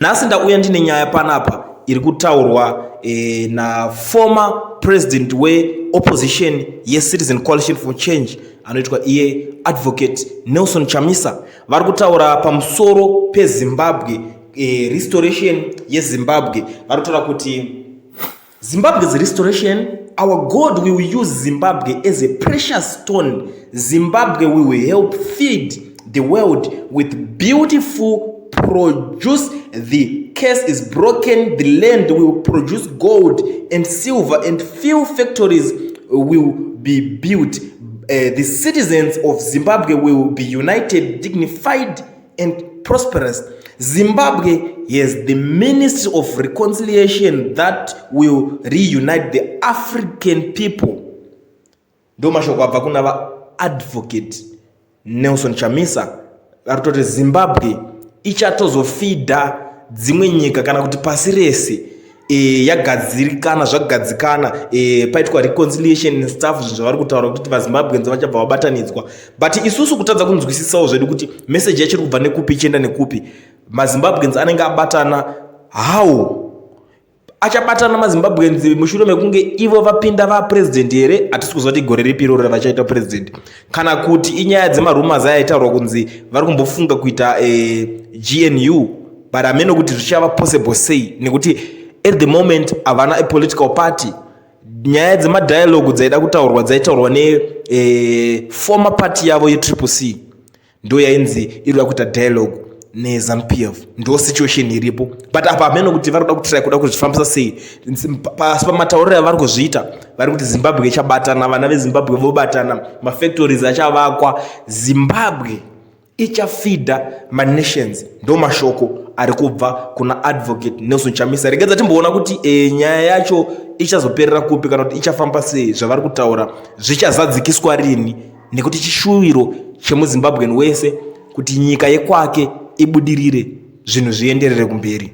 Nhasi ndauya ndine nyaya panapa iri kutaurwa e, naformer president weopposition yeCitizen Coalition for Change anoitwa iye Advocate Nelson Chamisa. Vari kutaura pamusoro peZimbabwe, e, restoration yeZimbabwe. Vari kutaura kuti Zimbabwe's restoration, our God will use Zimbabwe as a precious stone. Zimbabwe will help feed the world with beautiful produce. The curse is broken. The land will produce gold and silver, and few factories will be built. The citizens of Zimbabwe will be united, dignified and prosperous. Zimbabwe has the Ministry of Reconciliation that will reunite the African people. Ndo mashoko abva kuna vaAdvocate Nelson Chamisa. Vari kutoti Zimbabwe ichatozofidha dzimwe nyika kana kuti pasi rese yagadzirikana, zvagadzikana, paitwa reconciliation and stuff. Zvinhu zvavari kutaura kuti vaZimbabweans vachabva vabatanidzwa, but isusu kutadza kunzwisisawo zvedu kuti message yacho iri kubva nekupi, ichienda nekupi. MaZimbabweans anenge abatana how? Achabatana maZimbabweans mushure mekunge ivo vapinda vapurezidendi here? Hatisi kuziva kuti gore ripi iroro ravachaita purezidendi, kana kuti inyaya dzemarumours ayaitaurwa kunzi vari kumbofunga kuita GNU, but hamene kuti zvichava possible sei, nekuti at the moment havana a political party. Nyaya dzemadialogue dzaida kutaurwa dzaitaurwa neformer party yavo yeTriple C, ndo yainzi iri kuda kuita dialogue neZANU PF. Ndo situation iripo, but apa hamene kuti vari kuda kutry kuda kuzvifambisa sei. Pasi pamatauriro avari kuzviita, vari kuti Zimbabwe ichabatana, vana veZimbabwe vobatana, mafactories achavakwa, Zimbabwe ichafidha manations. Ndo mashoko ari kubva kuna Advocate Nelson Chamisa. Regedza timboona kuti nyaya yacho ichazoperera kupi, kana kuti ichafamba sei, zvavari kutaura zvichazadzikiswa rini, nekuti chishuviro chemuZimbabwean wese kuti nyika yekwake ibudirire, zvinhu zvienderere kumberi.